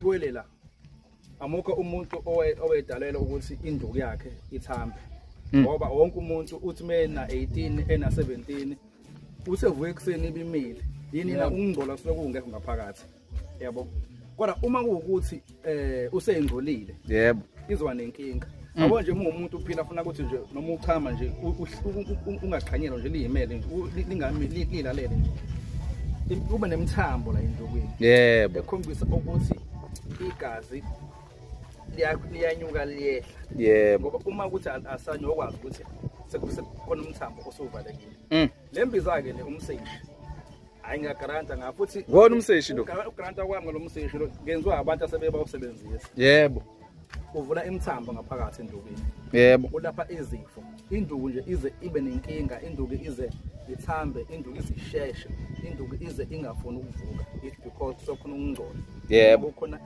Kwele la amukho umuntu owedalelwa ukuthi induku yakhe ithambe, ngoba wonke umuntu uthi mena 18 ena 17 usevuka ekuseni ibimile yini na ukungcola kusuke kungekho ngaphakathi, yabo. Kodwa uma kuwukuthi usengcolile, izoba nenkinga, yabo nje. Uma umuntu uphila funa ukuthi nje noma uchama nje ungaqhanyelwa nje, liyimele nje, lingami lilalele nje, kube nemithambo la endukwini ekhombisa ukuthi igazi liyanyuka liyehla, ngoba uma ukuthi asanye okwazi ukuthi sekukhona umthambo osuvalekile. Le mbiza-ke le, umseshi, hayi, ngiyagaranta nga futhi. Wona umseshi lo? Ugaranta kwami ngalo mseshi lo ngenziwa abantu asebebawusebenzisa. Uvula imithambo ngaphakathi endukwini. Ulapha izifo, induku nje ize ibe nenkinga, induku ize ithambe, induku ize isheshe, induku ize ingafuni ukuvuka. It's because sokhona ukungcola. Kukhona.